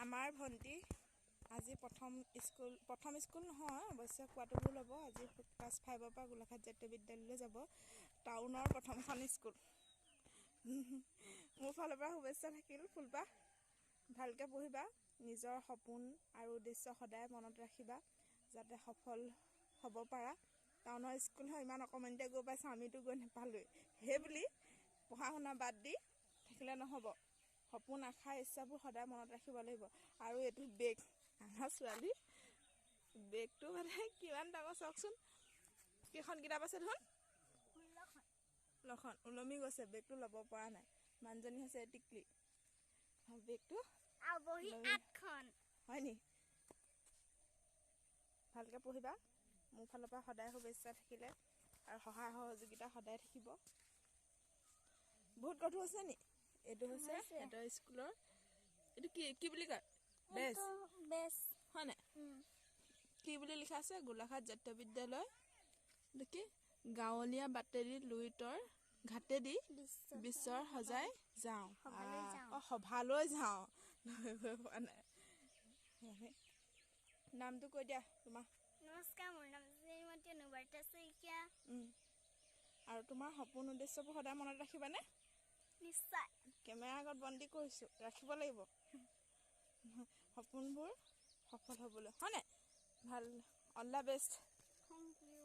আমাৰ ভণ্টি আজি প্ৰথম স্কুল, প্ৰথম স্কুল নহয় অৱশ্যে, কোৱাটো ভুল হ'ব, আজি ক্লাছ 5ৰ পৰা গোলাঘাট জাতীয় বিদ্যালয়লৈ যাব, টাউনৰ প্ৰথমখন স্কুল। মোৰ ফালৰ পৰা শুভেচ্ছা থাকিল ফুলপাহ, ভালকৈ পঢ়িবা, নিজৰ সপোন আৰু উদ্দেশ্য সদায় মনত ৰাখিবা যাতে সফল হ'ব পাৰা। টাউনৰ স্কুল হয়, ইমান অকণমানিতে গৈ পাইছোঁ, আমিতো গৈ নাপালোৱেই। সেইবুলি পঢ়া শুনা বাদ দি থাকিলে নহ'ব, সপোন আশা ইচ্ছাবোৰ সদায় মনত ৰাখিব লাগিব। আৰু এইটো বেগ, আমাৰ ছোৱালী বেগটো মানে কিমান ডাঙৰ চাওকচোন, কেইখন কিতাপ আছে ধোন? 16খন। ওলমি গৈছে, বেগটো ল'ব পৰা নাই। মানুহজনী হৈছে টিকলি। বেগটো হয় নি? ভালকৈ পঢ়িবা, মোৰ ফালৰ পৰা সদায় শুভেচ্ছা থাকিলে আৰু সহায় সহযোগিতা সদায় থাকিব। বহুত গধুৰ হৈছে নি? এইটো হৈছে সিহঁতৰ স্কুলৰ, এইটো কি কি বুলি কয়, বেজ? বেজ। হয় নাই? কি বুলি লিখা আছে? গোলাঘাট জাতীয় বিদ্যালয়। এইটো কি? গাঁৱলীয়া বাটেদি লুইতৰ ঘাটেদি বিশ্বৰ সজাই যাওঁ, অ সভালৈ যাওঁ, পোৱা নাই। নামটো কৈ দিয়া তোমাৰ। নমস্কাৰ, মোৰ নাম শ্ৰীমতী অনুবৰ্তা শইকীয়া। আৰু তোমাৰ সপোন উদ্দেশ্যবোৰ সদায় মনত ৰাখিবানে? নিশ্চয়। কেমেৰা আগত বন্দী কৰিছোঁ, ৰাখিব লাগিব সপোনবোৰ সফল হ'বলৈ, হয়নে? ভাল, all the best. Thank you.